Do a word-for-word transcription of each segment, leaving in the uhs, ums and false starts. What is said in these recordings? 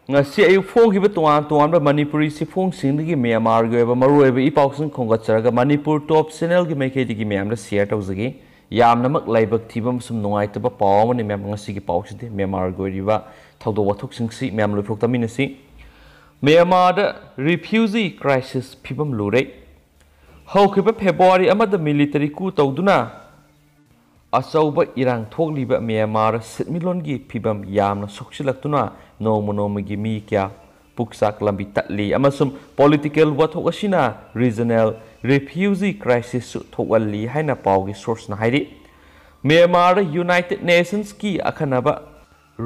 ꯉꯁꯤ ꯑꯌꯨꯛ ꯐꯣꯡꯈꯤꯕ ꯇꯣꯉꯥꯟ ꯇꯣꯉꯥꯟꯕ ꯃꯅꯤꯄꯨꯔꯤ ꯆꯦꯐꯣꯡꯁꯤꯡꯗꯒꯤ ꯃ꯭ꯌꯥꯟꯃꯥꯔꯒꯤ ꯑꯣꯏꯕ ꯃꯔꯨꯑꯣꯏꯕ ꯏ ꯄꯥꯎꯁꯤꯡ ꯈꯣꯝꯒꯠꯆꯔꯒ ꯃꯅꯤꯄꯨꯔ ꯇꯣꯞ ꯆꯦꯅꯦꯜꯒꯤ ꯃꯥꯏꯀꯩꯗꯒꯤ ꯃꯌꯥꯝꯗ ꯁꯤꯌꯔ ꯇꯧꯖꯒꯦ꯫ ꯌꯥꯝꯅꯃꯛ ꯂꯥꯏꯕꯛ ꯊꯤꯕ ꯑꯃꯁꯨꯡ ꯅꯨꯡꯉꯥꯏꯇꯕ ꯄꯥꯎ ꯑꯃꯅꯤ ꯃꯌꯥꯝ꯫ ꯉꯁꯤꯒꯤ ꯄꯥꯎꯁꯤꯗꯤ ꯃ꯭ꯌꯥꯟꯃꯥꯔꯒꯤ ꯑꯣꯏꯔꯤꯕ ꯊꯧꯗꯣꯛ ꯋꯥꯊꯣꯛꯁꯤꯡꯁꯤ ꯃꯌꯥꯝ ꯂꯣꯏꯊꯣꯛꯇꯃꯤꯟꯅꯁꯤ꯫ ꯃ꯭ꯌꯥꯟꯃꯥꯔꯗ ꯔꯤꯐ꯭ꯌꯨꯖꯤ ꯀ꯭ꯔꯥꯏꯁꯤꯁ ꯐꯤꯕꯝ ꯂꯨꯔꯦ꯫ ꯍꯧꯈꯤꯕ ꯐꯦꯕ꯭ꯔꯨꯋꯥꯔꯤ ꯑꯃꯗ ꯃꯤꯂꯤꯇꯔꯤ ꯀꯨ ꯇꯧꯗꯨꯅ ꯑꯆꯧꯕ ꯏꯔꯥꯡ ꯊꯣꯛꯂꯤꯕ ꯃ꯭ꯌꯥꯟꯃꯥꯔ ꯁꯦꯟꯃꯤꯠꯂꯣꯟꯒꯤ ꯐꯤꯕꯝ ꯌꯥꯝꯅ ꯁꯣꯛꯆꯤꯜꯂꯛꯇꯨꯅ ꯅꯣꯡꯃ ꯅꯣꯡꯃꯒꯤ ꯃꯤ ꯀꯌꯥ ꯄꯨꯛꯆꯥꯛ ꯂꯝꯕꯤ ꯇꯠꯂꯤ ꯑꯃꯁꯨꯡ ꯄꯣꯂꯤꯇꯤꯀꯦꯜ ꯋꯥꯊꯣꯛ ꯑꯁꯤꯅ ꯔꯤꯖꯅꯦꯜ ꯔꯤꯐ꯭ꯌꯨꯖꯤ ꯀ꯭ꯔꯥꯏꯁꯤꯁꯁꯨ ꯊꯣꯛꯍꯜꯂꯤ ꯍꯥꯏꯅ ꯄꯥꯎꯒꯤ ꯁꯣꯔꯁꯅ ꯍꯥꯏꯔꯤ꯫ ꯃ꯭ꯌꯥꯟꯃꯥꯔꯗ ꯌꯨꯅꯥꯏꯇꯦꯗ ꯅꯦꯁꯟꯁꯀꯤ ꯑꯈꯟꯅꯕ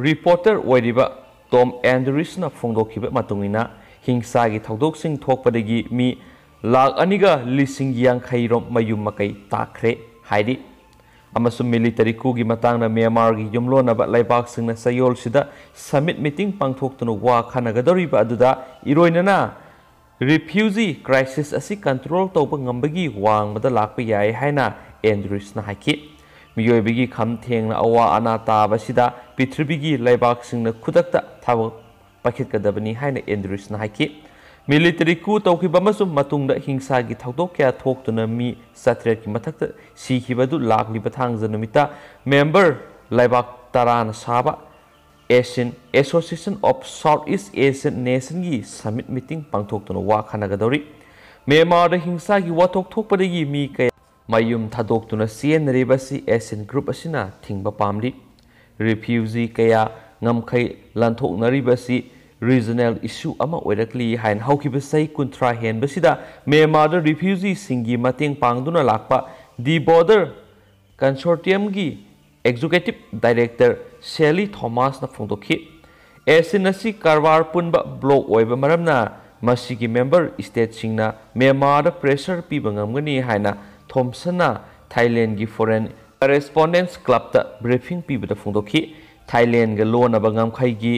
ꯔꯤꯄꯣꯔꯇꯔ ꯑꯣꯏꯔꯤꯕ ꯇꯣꯝ ꯑꯦꯟꯗ꯭ꯔꯤꯁꯅ ꯐꯣꯡꯗꯣꯛꯈꯤꯕ ꯃꯇꯨꯡ ꯏꯟꯅ, ꯍꯤꯡꯁꯥꯒꯤ ꯊꯧꯗꯣꯛꯁꯤꯡ ꯊꯣꯛꯄꯗꯒꯤ ꯃꯤ ꯂꯥꯈ ꯑꯅꯤꯒ ꯂꯤꯁꯤꯡ ꯌꯥꯡꯈꯩ ꯔꯣꯝ ꯃꯌꯨꯝ ꯃꯀꯩ ꯇꯥꯈ꯭ꯔꯦ ꯍꯥꯏꯔꯤ꯫ ꯑꯃꯁꯨꯡ ꯃꯤꯂꯤꯇꯔꯤ ꯀꯨꯒꯤ ꯃꯇꯥꯡꯗ ꯃ꯭ꯌꯥꯟꯃꯥꯔꯒꯤ ꯌꯨꯝꯂꯣꯟꯅꯕ ꯂꯩꯕꯥꯛꯁꯤꯡꯅ ꯆꯌꯣꯜꯁꯤꯗ ꯁꯃꯤꯠ ꯃꯤꯇꯤꯡ ꯄꯥꯡꯊꯣꯛꯇꯨꯅ ꯋꯥ ꯈꯟꯅꯒꯗꯧꯔꯤꯕ ꯑꯗꯨꯗ ꯏꯔꯣꯏꯅꯅ ꯔꯤꯐ꯭ꯌꯨꯖꯤ ꯀ꯭ꯔꯥꯏꯁꯤꯁ ꯑꯁꯤ ꯀꯟꯇ꯭ꯔꯣꯜ ꯇꯧꯕ ꯉꯝꯕꯒꯤ ꯋꯥꯡꯃꯗ ꯂꯥꯛꯄ ꯌꯥꯏ ꯍꯥꯏꯅ ꯑꯦꯟꯗ꯭ꯔꯤꯁꯅ ꯍꯥꯏꯈꯤ꯫ ꯃꯤꯑꯣꯏꯕꯒꯤ ꯈꯝ ꯊꯦꯡꯅ ꯑꯋꯥ ꯑꯅꯥ ꯇꯥꯕꯁꯤꯗ ꯄ꯭ꯔꯤꯊꯤꯕꯤꯒꯤ ꯂꯩꯕꯥꯛꯁꯤꯡꯅ ꯈꯨꯗꯛꯇ ꯊꯕꯛ ꯄꯥꯏꯈꯠꯀꯗꯕꯅꯤ ꯍꯥꯏꯅ ꯑꯦꯟꯗ꯭ꯔꯤꯁꯅ ꯍꯥꯏꯈꯤ꯫ ꯃꯤꯂꯤꯇꯔꯤ ꯀꯨ ꯇꯧꯈꯤꯕ ꯑꯃꯁꯨꯡ ꯃꯇꯨꯡꯗ ꯍꯤꯡꯁꯥꯒꯤ ꯊꯧꯗꯣꯛ ꯀꯌꯥ ꯊꯣꯛꯇꯨꯅ ꯃꯤ ꯆꯥꯇ꯭ꯔꯦꯠꯀꯤ ꯃꯊꯛꯇ ꯁꯤꯈꯤꯕ ꯑꯗꯨ ꯂꯥꯛꯂꯤꯕ ꯊꯥꯡꯖ ꯅꯨꯃꯤꯠꯇ ꯃꯦꯝꯕꯔ ꯂꯩꯕꯥꯛ ꯇꯔꯥꯅ ꯁꯥꯕ ASEAN, Association of Southeast Asian Nation-ꯒꯤ ꯁꯃꯤꯠ ꯃꯤꯇꯤꯡ ꯄꯥꯡꯊꯣꯛꯇꯨꯅ ꯋꯥ ꯈꯟꯅꯒꯗꯧꯔꯤ꯫ ꯃ꯭ꯌꯥꯟꯃꯥꯔꯗ ꯍꯤꯡꯁꯥꯒꯤ ꯋꯥꯊꯣꯛ ꯊꯣꯛꯄꯗꯒꯤ ꯃꯤ ꯀꯌꯥ ꯃꯌꯨꯝ ꯊꯥꯗꯣꯛꯇꯨꯅ ꯆꯦꯟꯅꯔꯤꯕ ꯑꯁꯤ ASEAN ꯒ꯭ꯔꯨꯞ ꯑꯁꯤꯅ ꯊꯤꯡꯕ ꯄꯥꯝꯂꯤ꯫ ꯔꯤꯐ꯭ꯌꯨꯖꯤ ꯀꯌꯥ ꯉꯝꯈꯩ ꯂꯥꯟꯊꯣꯛꯅꯔꯤꯕ ꯑꯁꯤ ꯔꯤꯖꯅꯦꯜ ꯏꯁꯨ ꯑꯃ ꯑꯣꯏꯔꯛꯂꯤ ꯍꯥꯏꯅ ꯍꯧꯈꯤꯕ ꯆꯍꯤ ꯀꯨꯟꯊ꯭ꯔꯥ ꯍꯦꯟꯕꯁꯤꯗ ꯃ꯭ꯌꯥꯟꯃꯥꯔꯗ ꯔꯤꯐ꯭ꯌꯨꯖꯤꯁꯤꯡꯒꯤ ꯃꯇꯦꯡ ꯄꯥꯡꯗꯨꯅ ꯂꯥꯛꯄ ꯗꯤ ꯕꯣꯔꯗꯔ ꯀꯟꯁꯣꯔꯇꯤꯌꯝꯒꯤ ꯑꯦꯛꯖꯤꯀ꯭ꯌꯨꯇꯤꯚ ꯗꯥꯏꯔꯦꯛꯇꯔ ꯁꯦꯂꯤ ꯊꯣꯃꯥꯁꯅ ꯐꯣꯡꯗꯣꯛꯈꯤ꯫ ASEAN ꯑꯁꯤ ꯀꯔꯕꯥꯔ ꯄꯨꯟꯕ ꯕ꯭ꯂꯣꯛ ꯑꯣꯏꯕ ꯃꯔꯝꯅ ꯃꯁꯤꯒꯤ ꯃꯦꯝꯕꯔ ꯁ꯭ꯇꯦꯠꯁꯤꯡꯅ ꯃ꯭ꯌꯥꯟꯃꯥꯔꯗ ꯄ꯭ꯔꯦꯁꯔ ꯄꯤꯕ ꯉꯝꯒꯅꯤ ꯍꯥꯏꯅ ꯊꯣꯝꯁꯟꯅ ꯊꯥꯏꯂꯦꯟꯒꯤ ꯐꯣꯔꯦꯟ ꯀꯔꯦꯁꯄꯣꯟꯗꯦꯟꯁ ꯀ꯭ꯂꯕꯇ ꯕ꯭ꯔꯤꯐꯤꯡ ꯄꯤꯕꯗ ꯐꯣꯡꯗꯣꯛꯈꯤ꯫ ꯊꯥꯏꯂꯦꯟꯒ ꯂꯣꯟꯅꯕ ꯉꯝꯈꯩꯒꯤ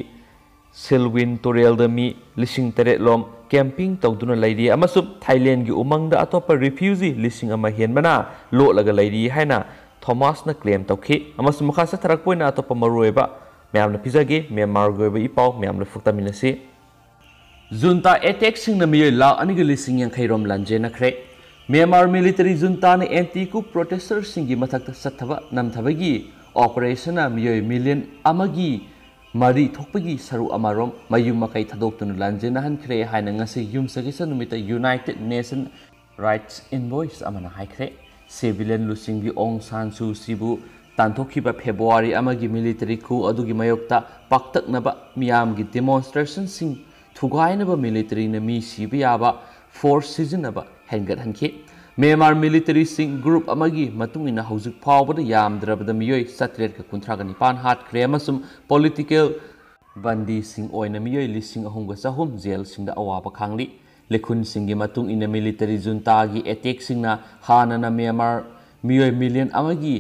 ꯁꯤꯜꯋꯤꯟ ꯇꯨꯔꯦꯜꯗ ꯃꯤ ꯂꯤꯁꯤꯡ ꯇꯔꯦꯠ ꯂꯣꯝ ꯀꯦꯝꯄꯤꯡ ꯇꯧꯗꯨꯅ ꯂꯩꯔꯤ ꯑꯃꯁꯨꯡ ꯊꯥꯏꯂꯦꯟꯒꯤ ꯎꯃꯪꯗ ꯑꯇꯣꯞꯄ ꯔꯤꯐ꯭ꯌꯨꯖꯤ ꯂꯤꯁꯤꯡ ꯑꯃ ꯍꯦꯟꯕꯅ ꯂꯣꯠꯂꯒ ꯂꯩꯔꯤ ꯍꯥꯏꯅ ꯊꯣꯃꯥꯁꯅ ꯀ꯭ꯂꯦꯝ ꯇꯧꯈꯤ꯫ ꯑꯃꯁꯨꯡ ꯃꯈꯥ ꯆꯠꯊꯔꯛꯄ ꯑꯣꯏꯅ ꯑꯇꯣꯞꯄ ꯃꯔꯨꯑꯣꯏꯕ ꯃꯌꯥꯝꯅ ꯄꯤꯖꯒꯦ꯫ ꯃ꯭ꯌꯥꯟꯃꯥꯔꯒꯤ ꯑꯣꯏꯕ ꯏ ꯄꯥꯎ ꯃꯌꯥꯝꯅ ꯐꯨꯛꯇꯃꯤꯟꯅꯁꯤ꯫ ꯖꯨꯟꯇꯥ ꯑꯦꯇꯦꯛꯁꯤꯡꯅ ꯃꯤꯑꯣꯏ ꯂꯥꯈ ꯑꯅꯤꯒ ꯂꯤꯁꯤꯡ ꯌꯥꯡꯈꯩ ꯔꯣꯝ ꯂꯥꯟꯖꯦꯟꯅꯈ꯭ꯔꯦ꯫ ꯃ꯭ꯌꯥꯟꯃꯥꯔ ꯃꯤꯂꯤꯇꯔꯤ ꯖꯨꯟꯇꯥꯅ ꯑꯦꯟꯇꯤ ꯀꯨ ꯄ꯭ꯔꯣꯇꯦꯁꯇꯔꯁꯤꯡꯒꯤ ꯃꯊꯛꯇ ꯆꯠꯊꯕ ꯅꯝꯊꯕꯒꯤ ꯑꯣꯄꯔꯦꯁꯟꯅ ꯃꯤꯑꯣꯏ ꯃꯤꯂꯤꯌꯟ ꯑꯃꯒꯤ ꯃꯔꯤ ꯊꯣꯛꯄꯒꯤ ꯁꯔꯨꯛ ꯑꯃꯔꯣꯝ ꯃꯌꯨꯝ ꯃꯀꯩ ꯊꯥꯗꯣꯛꯇꯨꯅ ꯂꯥꯟꯖꯦꯟꯅꯍꯟꯈ꯭ꯔꯦ ꯍꯥꯏꯅ ꯉꯁꯤ ꯌꯨꯝꯁꯀꯩꯁ ꯅꯨꯃꯤꯠꯇ ꯌꯨꯅꯥꯏꯇꯦꯗ ꯅꯦꯁꯟ ꯔꯥꯏꯠꯁ ꯏꯟꯚꯣꯏꯁ ꯑꯃꯅ ꯍꯥꯏꯈ꯭ꯔꯦ꯫ ꯁꯤꯚꯤꯂꯤꯌꯟ ꯂꯨꯆꯤꯡꯕꯤ ꯑꯣꯡ ꯁꯥꯟ ꯁꯨ ꯆꯤꯕꯨ ꯇꯥꯟꯊꯣꯛꯈꯤꯕ ꯐꯦꯕ꯭ꯔꯨꯋꯥꯔꯤ ꯑꯃꯒꯤ ꯃꯤꯂꯤꯇꯔꯤ ꯀꯨ ꯑꯗꯨꯒꯤ ꯃꯥꯌꯣꯛꯇ ꯄꯥꯛꯇꯛꯅꯕ ꯃꯤꯌꯥꯝꯒꯤ ꯗꯦꯃꯣꯟꯁꯇ꯭ꯔꯦꯁꯟꯁꯤꯡ ꯊꯨꯒꯥꯏꯅꯕ ꯃꯤꯂꯤꯇꯔꯤꯅ ꯃꯤ ꯁꯤꯕ ꯌꯥꯕ ꯐꯣꯔꯁ ꯁꯤꯖꯤꯟꯅꯕ ꯍꯦꯟꯒꯠꯍꯟꯈꯤ꯫ ꯃ꯭ꯌꯥꯟꯃꯥꯔ ꯃꯤꯂꯤꯇꯔꯤꯁꯤꯡ ꯒ꯭ꯔꯨꯞ ꯑꯃꯒꯤ ꯃꯇꯨꯡ ꯏꯟꯅ ꯍꯧꯖꯤꯛ ꯐꯥꯎꯕꯗ ꯌꯥꯝꯗ꯭ꯔꯕꯗ ꯃꯤꯑꯣꯏ ꯆꯥꯇ꯭ꯔꯦꯠꯀ ꯀꯨꯟꯊ꯭ꯔꯥꯒ ꯅꯤꯄꯥꯟ ꯍꯥꯠꯈ꯭ꯔꯦ ꯑꯃꯁꯨꯡ ꯄꯣꯂꯤꯇꯤꯀꯦꯜ ꯕꯟꯗꯤꯁꯤꯡ ꯑꯣꯏꯅ ꯃꯤꯑꯣꯏ ꯂꯤꯁꯤꯡ ꯑꯍꯨꯝꯒ ꯆꯍꯨꯝ ꯖꯦꯜꯁꯤꯡꯗ ꯑꯋꯥꯕ ꯈꯥꯡꯂꯤ꯫ ꯂꯤꯈꯨꯟꯁꯤꯡꯒꯤ ꯃꯇꯨꯡ ꯏꯟꯅ ꯃꯤꯂꯤꯇꯔꯤ ꯖꯨꯟꯇꯥꯒꯤ ꯑꯦꯇꯦꯛꯁꯤꯡꯅ ꯍꯥꯟꯅꯅ ꯃ꯭ꯌꯥꯟꯃꯥꯔ ꯃꯤꯑꯣꯏ ꯃꯤꯂꯤꯌꯟ ꯑꯃꯒꯤ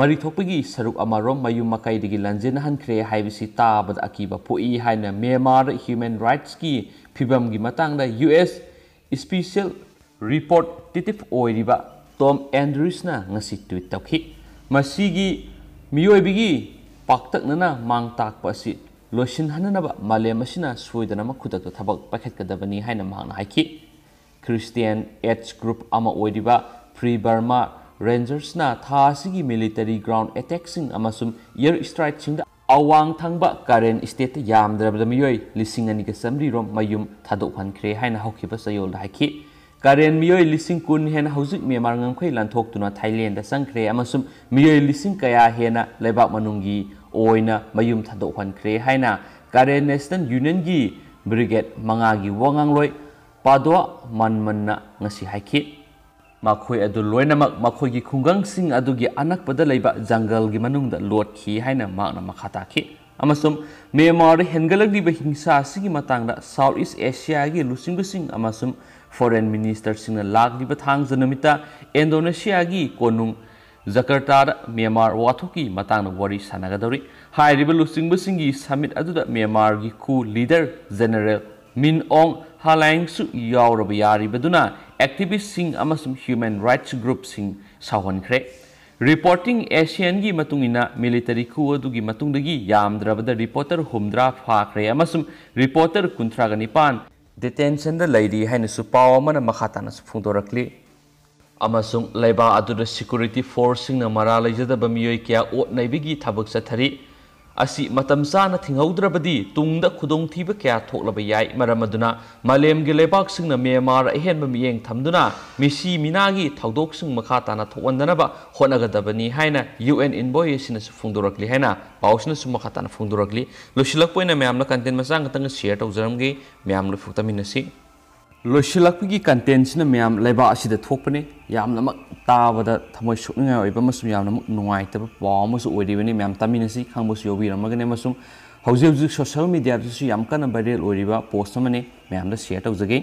ꯃꯔꯤ ꯊꯣꯛꯄꯒꯤ ꯁꯔꯨꯛ ꯑꯃꯔꯣꯝ ꯃꯌꯨꯝ ꯃꯀꯩꯗꯒꯤ ꯂꯥꯟꯖꯦꯟꯅꯍꯟꯈ꯭ꯔꯦ ꯍꯥꯏꯕꯁꯤ ꯇꯥꯕꯗ ꯑꯀꯤꯕ ꯄꯣꯛꯏ ꯍꯥꯏꯅ ꯃ꯭ꯌꯥꯟꯃꯥꯔ ꯍ꯭ꯌꯨꯃꯦꯟ ꯔꯥꯏꯠꯁꯀꯤ ꯐꯤꯕꯝꯒꯤ ꯃꯇꯥꯡꯗ ꯌꯨ ꯑꯦꯁ ꯏꯁꯄꯤꯁꯦꯜ ꯔꯤꯄꯣꯔꯇꯦꯇꯤꯚ ꯑꯣꯏꯔꯤꯕ ꯇꯣꯝ ꯑꯦꯟꯗ꯭ꯔꯤꯁꯅ ꯉꯁꯤ ꯇ꯭ꯋꯤꯠ ꯇꯧꯈꯤ꯫ ꯃꯁꯤꯒꯤ ꯃꯤꯑꯣꯏꯕꯒꯤ ꯄꯥꯛꯇꯛꯅꯅ ꯃꯥꯡ ꯇꯥꯛꯄ ꯑꯁꯤ ꯂꯣꯏꯁꯤꯟꯍꯟꯅꯅꯕ ꯃꯥꯂꯦꯝ ꯑꯁꯤꯅ ꯁꯣꯏꯗꯅꯃꯛ ꯈꯨꯗꯛꯇ ꯊꯕꯛ ꯄꯥꯏꯈꯠꯀꯗꯕꯅꯤ ꯍꯥꯏꯅ ꯃꯍꯥꯛꯅ ꯍꯥꯏꯈꯤ꯫ ꯈ꯭ꯔꯤꯁꯇꯤꯌꯥꯟ ꯑꯦꯗꯁ ꯒ꯭ꯔꯨꯞ ꯑꯃ ꯑꯣꯏꯔꯤꯕ ꯐ꯭ꯔꯤ ꯕꯔꯃꯥ ꯔꯦꯟꯖꯔꯁꯅ ꯊꯥ ꯑꯁꯤꯒꯤ ꯃꯤꯂꯤꯇꯔꯤ ꯒ꯭ꯔꯥꯎꯟ ꯑꯦꯇꯦꯛꯁꯤꯡ ꯑꯃꯁꯨꯡ ꯑꯦꯌꯔ ꯏꯁꯇ꯭ꯔꯥꯏꯛꯁꯤꯡꯗ ꯑꯋꯥꯡ ꯊꯪꯕ ꯀꯥꯔꯦꯟ ꯁ꯭ꯇꯦꯠꯇ ꯌꯥꯝꯗ꯭ꯔꯕꯗ ꯃꯤꯑꯣꯏ ꯂꯤꯁꯤꯡ ꯑꯅꯤꯒ ꯆꯥꯃꯔꯤ ꯔꯣꯝ ꯃꯌꯨꯝ ꯊꯥꯗꯣꯛꯍꯟꯈ꯭ꯔꯦ ꯍꯥꯏꯅ ꯍꯧꯈꯤꯕ ꯆꯌꯣꯜꯗ ꯍꯥꯏꯈꯤ꯫ ꯀꯥꯔꯦꯟ ꯃꯤꯑꯣꯏ ꯂꯤꯁꯤꯡ ꯀꯨꯟ ꯍꯦꯟꯅ ꯍꯧꯖꯤꯛ ꯃ꯭ꯌꯥꯟꯃꯥꯔ ꯉꯝꯈꯩ ꯂꯥꯟꯊꯣꯛꯇꯨꯅ ꯊꯥꯏꯂꯦꯟꯗ ꯆꯪꯈ꯭ꯔꯦ ꯑꯃꯁꯨꯡ ꯃꯤꯑꯣꯏ ꯂꯤꯁꯤꯡ ꯀꯌꯥ ꯍꯦꯟꯅ ꯂꯩꯕꯥꯛ ꯃꯅꯨꯡꯒꯤ ꯑꯣꯏꯅ ꯃꯌꯨꯝ ꯊꯥꯗꯣꯛꯍꯟꯈ꯭ꯔꯦ ꯍꯥꯏꯅ ꯀꯥꯔꯦꯟ ꯅꯦꯁꯅꯦꯜ ꯌꯨꯅꯤꯌꯟꯒꯤ ꯕ꯭ꯔꯤꯒꯦꯗ ꯃꯉꯥꯒꯤ ꯋꯥ ꯉꯥꯡꯂꯣꯏ ꯄꯥꯗꯣ ꯃꯟꯃꯟꯅ ꯉꯁꯤ ꯍꯥꯏꯈꯤ꯫ ꯃꯈꯣꯏ ꯑꯗꯨ ꯂꯣꯏꯅꯃꯛ ꯃꯈꯣꯏꯒꯤ ꯈꯨꯡꯒꯪꯁꯤꯡ ꯑꯗꯨꯒꯤ ꯑꯅꯛꯄꯗ ꯂꯩꯕ ꯖꯪꯒꯜꯒꯤ ꯃꯅꯨꯡꯗ ꯂꯣꯠꯈꯤ ꯍꯥꯏꯅ ꯃꯍꯥꯛꯅ ꯃꯈꯥ ꯇꯥꯈꯤ꯫ ꯑꯃꯁꯨꯡ ꯃ꯭ꯌꯥꯟꯃꯥꯔꯗ ꯍꯦꯟꯒꯠꯂꯛꯂꯤꯕ ꯍꯤꯡꯁꯥ ꯑꯁꯤꯒꯤ ꯃꯇꯥꯡꯗ ꯁꯥꯎꯠ ꯏꯁ ꯑꯦꯁꯤꯌꯥꯒꯤ ꯂꯨꯆꯤꯡꯕꯁꯤꯡ ꯑꯃꯁꯨꯡ ꯐꯣꯔꯦꯟ ꯃꯤꯅꯤꯁꯇꯔꯁꯤꯡꯅ ꯂꯥꯛꯂꯤꯕ ꯊꯥꯡꯖ ꯅꯨꯃꯤꯠꯇ ꯏꯟꯗꯣꯅꯦꯁꯤꯌꯥꯒꯤ ꯀꯣꯅꯨꯡ ꯖꯀꯔꯇꯥꯗ ꯃ꯭ꯌꯥꯟꯃꯥꯔ ꯋꯥꯊꯣꯛꯀꯤ ꯃꯇꯥꯡꯗ ꯋꯥꯔꯤ ꯁꯥꯟꯅꯒꯗꯧꯔꯤ꯫ ꯍꯥꯏꯔꯤꯕ ꯂꯨꯆꯤꯡꯕꯁꯤꯡꯒꯤ ꯁꯃꯤꯠ ꯑꯗꯨꯗ ꯃ꯭ꯌꯥꯟꯃꯥꯔꯒꯤ ꯈꯨ ꯂꯤꯗꯔ ꯖꯦꯅꯔꯦꯜ ꯃꯤꯟ ꯑꯣꯡ ꯍꯂꯥꯏꯡꯁꯨ ꯌꯥꯎꯔꯕ ꯌꯥꯔꯤꯕꯗꯨꯅ ꯑꯦꯛꯇꯤꯚꯤꯁ꯭ꯠꯁꯤꯡ ꯑꯃꯁꯨꯡ ꯍ꯭ꯌꯨꯃꯦꯟ ꯔꯥꯏꯠꯁ ꯒ꯭ꯔꯨꯞꯁꯤꯡ ꯁꯥꯎꯍꯟꯈ꯭ꯔꯦ꯫ Reporting Asianꯒꯤ ꯃꯇꯨꯡ ꯏꯟꯅ, military coup ꯑꯗꯨꯒꯤ ꯃꯇꯨꯡꯗꯒꯤ ꯌꯥꯝꯗ꯭ꯔꯕꯗ reporter ꯍꯨꯝꯗ꯭ꯔꯥ ꯐꯥꯈ꯭ꯔꯦ ꯑꯃꯁꯨꯡ reporter ꯀꯨꯟꯊ꯭ꯔꯥꯒ ꯅꯤꯄꯥꯟ detentionꯗ ꯂꯩꯔꯤ ꯍꯥꯏꯅꯁꯨ ꯄꯥꯎ ꯑꯃꯅ ꯃꯈꯥ ꯇꯥꯅꯁꯨ ꯐꯣꯡꯗꯣꯔꯛꯂꯤ꯫ ꯑꯃꯁꯨꯡ ꯂꯩꯕꯥꯛ ꯑꯗꯨꯗ security forceꯁꯤꯡꯅ ꯃꯔꯥꯜ ꯂꯩꯖꯗꯕ ꯃꯤꯑꯣꯏ ꯀꯌꯥ ꯑꯣꯠ ꯅꯩꯕꯒꯤ ꯊꯕꯛ ꯆꯠꯊꯔꯤ꯫ ꯑꯁꯤ ꯃꯇꯝ ꯆꯥꯅ ꯊꯤꯡꯍꯧꯗ꯭ꯔꯕꯗꯤ ꯇꯨꯡꯗ ꯈꯨꯗꯣꯡꯊꯤꯕ ꯀꯌꯥ ꯊꯣꯛꯂꯕ ꯌꯥꯏ꯫ ꯃꯔꯝ ꯑꯗꯨꯅ ꯃꯥꯂꯦꯝꯒꯤ ꯂꯩꯕꯥꯛꯁꯤꯡꯅ ꯃ꯭ꯌꯥꯟꯃꯥꯔ ꯑꯍꯦꯟꯕ ꯃꯤꯠꯌꯦꯡ ꯊꯝꯗꯨꯅ ꯃꯤꯁꯤ ꯃꯤꯅꯥꯒꯤ ꯊꯧꯗꯣꯛꯁꯤꯡ ꯃꯈꯥ ꯇꯥꯅ ꯊꯣꯛꯍꯟꯗꯅꯕ ꯍꯣꯠꯅꯒꯗꯕꯅꯤ ꯍꯥꯏꯅ UN envoy ꯑꯁꯤꯅꯁꯨ ꯐꯣꯡꯗꯣꯔꯛꯂꯤ ꯍꯥꯏꯅ ꯄꯥꯎꯁꯤꯅꯁꯨ ꯃꯈꯥ ꯇꯥꯅ ꯐꯣꯡꯗꯣꯔꯛꯂꯤ꯫ ꯂꯣꯏꯁꯤꯜꯂꯛꯄ ꯑꯣꯏꯅ ꯃꯌꯥꯝꯅ content ꯃꯆꯥ ꯈꯛꯇꯪ share ꯇꯧꯖꯔꯝꯒꯦ꯫ ꯃꯌꯥꯝ ꯂꯣꯏꯐꯨꯛꯇꯃꯤꯟꯅꯁꯤ꯫ ꯂꯣꯏꯁꯤꯜꯂꯛꯄꯒꯤ contentꯁꯤꯅ ꯃꯌꯥꯝ ꯂꯩꯕꯥꯛ ꯑꯁꯤꯗ ꯊꯣꯛꯄꯅꯤ꯫ ꯌꯥꯝꯅꯃꯛ ꯇꯥꯕꯗ ꯊꯃꯣꯏ ꯁꯣꯛꯅꯤꯡꯉꯥꯏ ꯑꯣꯏꯕ ꯑꯃꯁꯨꯡ ꯌꯥꯝꯅꯃꯛ ꯅꯨꯡꯉꯥꯏꯇꯕ ꯄꯥꯎ ꯑꯃꯁꯨ ꯑꯣꯏꯔꯤꯕꯅꯤ꯫ ꯃꯌꯥꯝ ꯇꯥꯃꯤꯟꯅꯁꯤ, ꯈꯪꯕꯁꯨ ꯌꯥꯎꯕꯤꯔꯝꯃꯒꯅꯤ꯫ ꯑꯃꯁꯨꯡ ꯍꯧꯖꯤꯛ ꯍꯧꯖꯤꯛ social mediaꯗꯁꯨ ꯌꯥꯝ ꯀꯟꯅ viral ꯑꯣꯏꯔꯤꯕ post ꯑꯃꯅꯤ, ꯃꯌꯥꯝꯗ share ꯇꯧꯖꯒꯦ꯫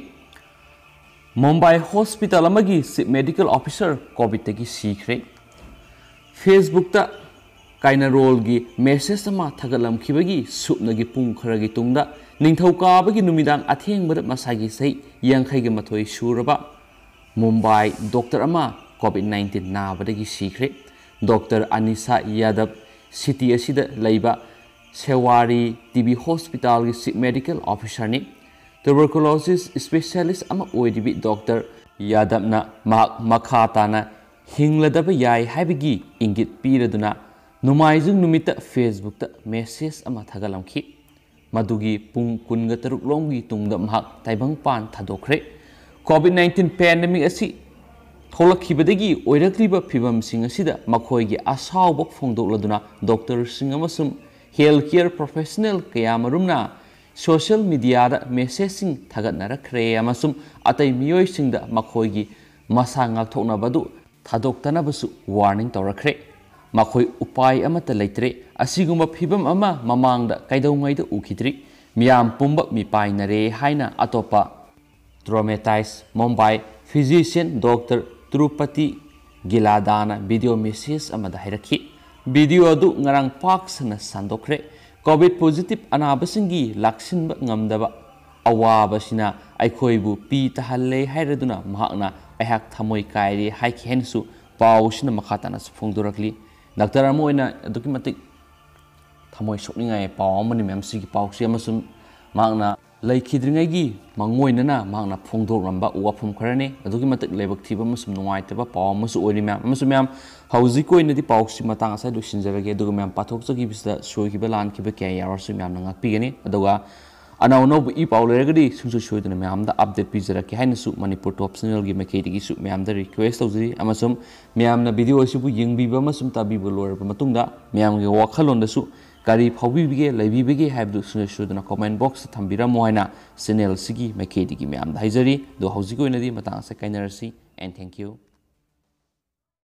ꯃꯨꯝꯕꯥꯏ hospital ꯑꯃꯒꯤ chief medical officer COVIDꯇꯒꯤ ꯁꯤꯈ꯭ꯔꯦ꯫ Facebookꯇ ꯀꯥꯏꯅꯔꯣꯜꯒꯤ message ꯑꯃ ꯊꯥꯒꯠꯂꯝꯈꯤꯕꯒꯤ ꯁꯨꯞꯅꯒꯤ ꯄꯨꯡ ꯈꯔꯒꯤ ꯇꯨꯡꯗ, ꯅꯤꯡꯊꯧꯀꯥꯕꯒꯤ ꯅꯨꯃꯤꯗꯥꯡ ꯑꯊꯦꯡꯕꯗ ꯃꯁꯥꯒꯤ ꯆꯍꯤ ꯌꯥꯡꯈꯩꯒ ꯃꯥꯊꯣꯏ ꯁꯨꯔꯕ ꯃꯨꯝꯕꯥꯏ doctor ꯑꯃ COVID nineteen ꯅꯥꯕꯗꯒꯤ ꯁꯤꯈ꯭ꯔꯦ꯫ Doctor ꯑꯅꯤꯁꯥ ꯌꯥꯗꯕ city ꯑꯁꯤꯗ ꯂꯩꯕ ꯁꯦꯋꯥꯔꯤ TB hospitalꯒꯤ chief medical officerꯅꯤ꯫ Tuberculosis specialist ꯑꯃ ꯑꯣꯏꯔꯤꯕꯤ doctor ꯌꯥꯗꯕꯅ ꯃꯍꯥꯛ ꯃꯈꯥ ꯇꯥꯅ ꯍꯤꯡꯂꯗꯕ ꯌꯥꯏ ꯍꯥꯏꯕꯒꯤ ꯏꯪꯒꯤꯠ ꯄꯤꯔꯗꯨꯅ ꯅꯣꯡꯃꯥꯏꯖꯤꯡ ꯅꯨꯃꯤꯠꯇ Facebookꯇ message ꯑꯃ ꯊꯥꯒꯠꯂꯝꯈꯤ꯫ ꯃꯗꯨꯒꯤ ꯄꯨꯡ ꯀꯨꯟꯒ ꯇꯔꯨꯛ ꯂꯣꯝꯒꯤ ꯇꯨꯡꯗ ꯃꯍꯥꯛ ꯇꯥꯏꯕꯪꯄꯥꯟ ꯊꯥꯗꯣꯛꯈ꯭ꯔꯦ꯫ COVID nineteen pandemic ꯑꯁꯤ ꯊꯣꯛꯂꯛꯈꯤꯕꯗꯒꯤ ꯑꯣꯏꯔꯛꯂꯤꯕ ꯐꯤꯕꯝꯁꯤꯡ ꯑꯁꯤꯗ ꯃꯈꯣꯏꯒꯤ ꯑꯁꯥꯎꯕ ꯐꯣꯡꯗꯣꯛꯂꯗꯨꯅ doctorꯁꯤꯡ ꯑꯃꯁꯨꯡ health care professional ꯀꯌꯥꯃꯔꯨꯝꯅ social mediaꯗ messageꯁꯤꯡ ꯊꯥꯒꯠꯅꯔꯛꯈ꯭ꯔꯦ ꯑꯃꯁꯨꯡ ꯑꯇꯩ ꯃꯤꯑꯣꯏꯁꯤꯡꯗ ꯃꯈꯣꯏꯒꯤ ꯃꯁꯥ ꯉꯥꯛꯊꯣꯛꯅꯕ ꯑꯗꯨ ꯊꯥꯗꯣꯛꯇꯅꯕꯁꯨ warning ꯇꯧꯔꯛꯈ꯭ꯔꯦ꯫ ꯃꯈꯣꯏ ꯎꯄꯥꯏ ꯑꯃꯠꯇ ꯂꯩꯇ꯭ꯔꯦ꯫ ꯑꯁꯤꯒꯨꯝꯕ ꯐꯤꯚꯝ ꯑꯃ ꯃꯃꯥꯡꯗ ꯀꯩꯗꯧꯉꯩꯗ ꯎꯈꯤꯗ꯭ꯔꯤ꯫ ꯃꯤꯌꯥꯝ ꯄꯨꯝꯕ ꯃꯤꯄꯥꯏꯅꯔꯦ ꯍꯥꯏꯅ ꯑꯇꯣꯞꯄ traumatized Mumbai physician Doctor Tirupati Gilada's video message ꯑꯃꯗ ꯍꯥꯏꯔꯛꯈꯤ꯫ Video ꯑꯗꯨ ꯉꯔꯥꯡ ꯄꯥꯛ ꯁꯟꯅ ꯁꯟꯗꯣꯛꯈ꯭ꯔꯦ꯫ COVID positive ꯑꯅꯥꯕꯁꯤꯡꯒꯤ ꯂꯥꯛꯁꯤꯟꯕ ꯉꯝꯗꯕ ꯑꯋꯥꯕꯁꯤꯅ ꯑꯩꯈꯣꯏꯕꯨ ꯄꯤ ꯇꯥꯍꯜꯂꯦ ꯍꯥꯏꯔꯗꯨꯅ ꯃꯍꯥꯛꯅ "ꯑꯩꯍꯥꯛ ꯊꯃꯣꯏ ꯀꯥꯏꯔꯦ" ꯍꯥꯏꯈꯤ ꯍꯥꯏꯅꯁꯨ ꯄꯥꯎꯁꯤꯅ ꯃꯈꯥ ꯇꯥꯅꯁꯨ ꯐꯣꯡꯗꯣꯔꯛꯂꯤ꯫ ꯗꯥꯛꯇꯔ ꯑꯃ ꯑꯣꯏꯅ ꯑꯗꯨꯛꯀꯤ ꯃꯇꯤꯛ ꯊꯃꯣꯏ ꯁꯣꯛꯅꯤꯡꯉꯥꯏ ꯄꯥꯎ ꯑꯃꯅꯤ ꯃꯌꯥꯝ ꯁꯤꯒꯤ ꯄꯥꯎꯁꯤ, ꯑꯃꯁꯨꯡ ꯃꯍꯥꯛꯅ ꯂꯩꯈꯤꯗ꯭ꯔꯤꯉꯩꯒꯤ ꯃꯥꯡꯑꯣꯏꯅꯅ ꯃꯍꯥꯛꯅ ꯐꯣꯡꯗꯣꯛꯂꯝꯕ ꯋꯥꯐꯝ ꯈꯔꯅꯤ꯫ ꯑꯗꯨꯛꯀꯤ ꯃꯇꯤꯛ ꯂꯥꯏꯕꯛ ꯊꯤꯕ ꯑꯃꯁꯨꯡ ꯅꯨꯡꯉꯥꯏꯇꯕ ꯄꯥꯎ ꯑꯃꯁꯨ ꯑꯣꯏꯔꯤ ꯃꯌꯥꯝ꯫ ꯑꯃꯁꯨꯡ ꯃꯌꯥꯝ, ꯍꯧꯖꯤꯛꯀꯤ ꯑꯣꯏꯅꯗꯤ ꯄꯥꯎꯁꯤ ꯃꯇꯥꯡ ꯑꯁꯤꯗ ꯂꯣꯏꯁꯤꯟꯖꯔꯒꯦ, ꯑꯗꯨꯒ ꯃꯌꯥꯝ ꯄꯥꯊꯣꯛꯆꯈꯤꯕꯁꯤꯗ ꯁꯣꯏꯈꯤꯕ ꯂꯥꯟꯈꯤꯕ ꯀꯌꯥ ꯌꯥꯎꯔꯁꯨ ꯃꯌꯥꯝꯅ ꯉꯥꯛꯄꯤꯒꯅꯤ꯫ ꯑꯗꯨꯒ ꯑꯅꯧ ꯑꯅꯧꯕ ꯏ ꯄꯥꯎ ꯂꯩꯔꯒꯗꯤ ꯁꯨꯡꯁꯣꯏ ꯁꯣꯏꯗꯅ ꯃꯌꯥꯝꯗ update ꯄꯤꯖꯔꯛꯀꯦ ꯍꯥꯏꯅꯁꯨ ꯃꯅꯤꯄꯨꯔ ꯇꯣꯞ ꯆꯦꯅꯦꯜꯒꯤ ꯃꯥꯏꯀꯩꯗꯒꯤꯁꯨ ꯃꯌꯥꯝꯗ request ꯇꯧꯖꯔꯤ꯫ ꯑꯃꯁꯨꯡ ꯃꯌꯥꯝꯅ video ꯑꯁꯤꯕꯨ ꯌꯦꯡꯕꯤꯕ ꯑꯃꯁꯨꯡ ꯇꯥꯕꯤꯕ ꯂꯣꯏꯔꯕ ꯃꯇꯨꯡꯗ ꯃꯌꯥꯝꯒꯤ ꯋꯥꯈꯜꯂꯣꯟꯗꯁꯨ ꯀꯔꯤ ꯐꯥꯎꯕꯤꯕꯒꯦ, ꯂꯩꯕꯤꯕꯒꯦ ꯍꯥꯏꯕꯗꯨ ꯁꯨꯡꯁꯣꯏ ꯁꯣꯏꯗꯅ comment box ꯇ ꯊꯝꯕꯤꯔꯝꯃꯣ ꯍꯥꯏꯅ ꯆꯦꯅꯦꯜ ꯑꯁꯤꯒꯤ ꯃꯥꯏꯀꯩꯗꯒꯤ ꯃꯌꯥꯝꯗ ꯍꯥꯏꯖꯔꯤ꯫ ꯑꯗꯣ ꯍꯧꯖꯤꯛꯀꯤ ꯑꯣꯏꯅꯗꯤ ꯃꯇꯥꯡ ꯑꯁꯤꯗ ꯀꯥꯏꯅꯔꯁꯤ, and thank you꯫